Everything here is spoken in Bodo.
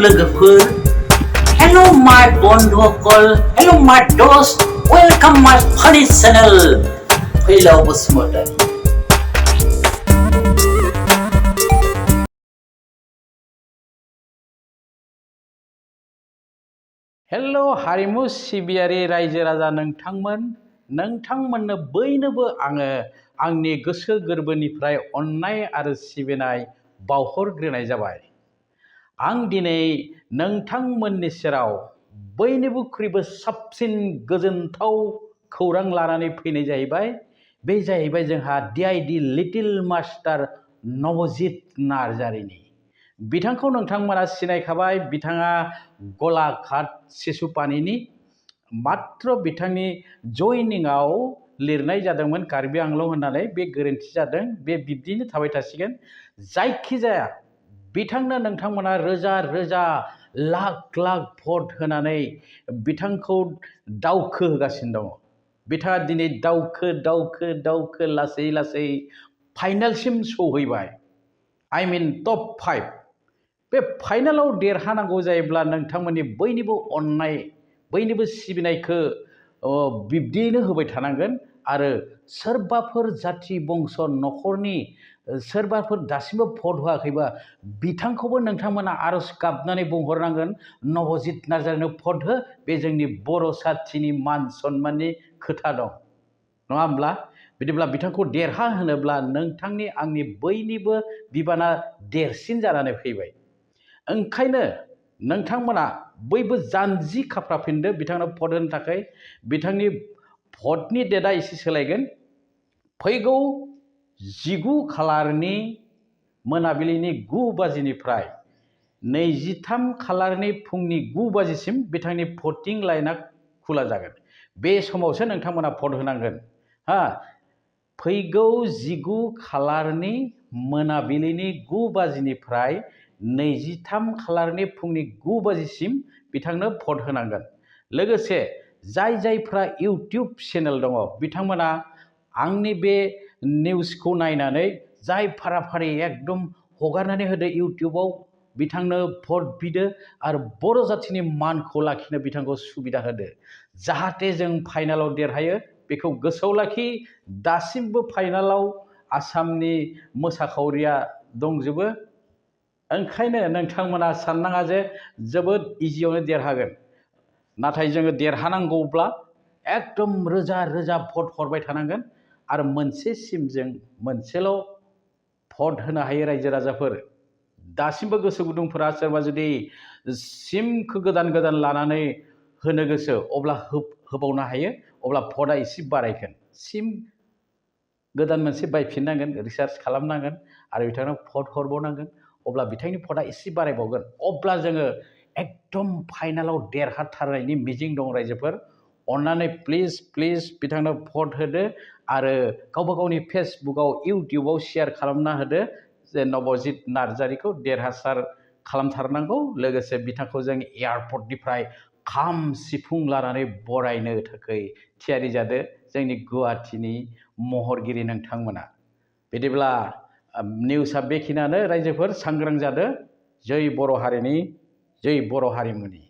लोगोफोर Hello my बन्धुकल Hello my दोस्त Welcome my funny channel Phaylaw Basumatary hello हारिमु सिबियारि रायजो राजा नोंथांमोननो बयनोबो आङो आंनि गोसो गोरबोनिफ्राय अननाय आरो सिबिनाय बावहरग्रोनाय जाबाय। आं दिनै नोंथांमोननि सेराव बयनिख्रुइबो साबसिन गोजोनथाव खौरां लानानै फैनाय जाहैबाय। बे जाहैबाय जोंहा DID लिटिल मास्टार नबजित नार्जारिनि। बिथांखौ नोंथांमोना सिनायखाबाय। बिथाङा गलाघाट सिसुपानीनि। मात्र बिथांनि जइनिंआव लिरनाय जादोंमोन कार्बि आंलं होननानै। बे गोरोन्थि जादों। बे बिब्दिनो थाबाय थासिगोन। जायखिजाया बिथांनो नोंथांमोना रोजा रोजा लाख लाख भट होनानै बिथांखौ दावखो होगासिनो दङ। बिथाङा दिनै दावखो लासै लासै फाइनालसिम सौहैबाय। I mean top 5। बे फाइनालाव देरहानांगौ जायोब्ला नोंथांमोननि बयनिबो अननाय बयनिबो सिबिनायखौ बिब्दियैनो होबाय थानांगोन। आरो सोरबाफोर जाथि बंस न'खरनि सोरबाफोर दासिमबो भट होआखैबा बिथांखौबो नोंथांमोना आरज गाबनानै बुंहरनांगोन नबजित नार्जारिनो भट हो। बे जोंनि बर' जाथिनि मान सन्माननि खोथा दं, नङा होमब्ला? बिदिब्ला बिथांखौ देरहा होनोब्ला नोंथांनि आंनि बयनिबो बिबाना देरसिन जानानै फैबाय। ओंखायनो नोंथांमोना बयबो जानजि खाफ्राफिनदो बिथांनो भट होनो थाखाय। बिथांनि भटनि डेटआ एसे सोलायगोन। फैगौ 19 खालारनि मोनाबिलिनि 9 बाजिनिफ्राय 23 खालारनि फुंनि 9 बाजिसिम बिथांनि भटिं लाइनआ खुला जागोन। बे समावसो नोंथांमोना भट होनांगोन। फैगौ 19 खालारनि मोनाबिलिनि 9 बाजिनिफ्राय 23 खालारनि फुंनि 9 बाजिसिम बिथांनो भट होनांगोन। लोगोसे जायफ्रा इउटिउब चेनेल दङ बिथांमोना आंनि बे निउसखौ नायनानै जाय फाराफारि एकदम हगारनानै होदो इउटिउबाव बिथांनो भट बिदो आरो बर' जाथिनि मानखौ लाखिनो बिथांखौ सुबिदा होदो जाहाथे जों फाइनालाव देरहायो। बेखौ गोसोआव लाखि। दासिमबो फाइनालाव आसामनि मोसाखावरिया दंजोबो। ओंखायनो नोंथांमोना साननाङा जे जोबोद इजियावनो देरहागोन। नाथाय जोङो देरहानांगौब्ला एकदम रोजा रोजा भट हरबाय थानांगोन। आरो मोनसेसिम जों मोनसेल' भट होनो हायो रायजो राजाफोर। दासिमबो गोसो गुदुंफोरा सोरबा जुदि सिमखौ गोदान लानानै होनो गोसो अब्ला होबावनो हायो। अब्ला भटआ एसे बारायगोन। सिम गोदान मोनसे बायफिननांगोन, रिसार्च खालामनांगोन आरो बिथांनो भट हरबावनांगोन। अब्ला बिथांनि भटआ एसे बारायबावगोन। अब्ला जोङो एकदम फाइनालाव देरहाथारनायनि मिजिं दं। रायजोफोर अन्नानै प्लिज बिथांनो भट होदो आरो गावबा गावनि फेसबुकआव इउटिउबाव शेयार खालामना होदो जे नबजित नार्जारिखौ देरहासार खालामथारनांगौ। लोगोसे बिथांखौ जों एयारपर्टनिफ्राय खाम सिफुं लानानै बरायनो थाखाय थियारि जादो जोंनि गुवाहाटीनि महरगिरि नोंथांमोना। बिदिब्ला निउसआ बेखिनियानो। रायजोफोर सांग्रां जादो। जै बर' हारिनि, जै बर' हारिमुनि।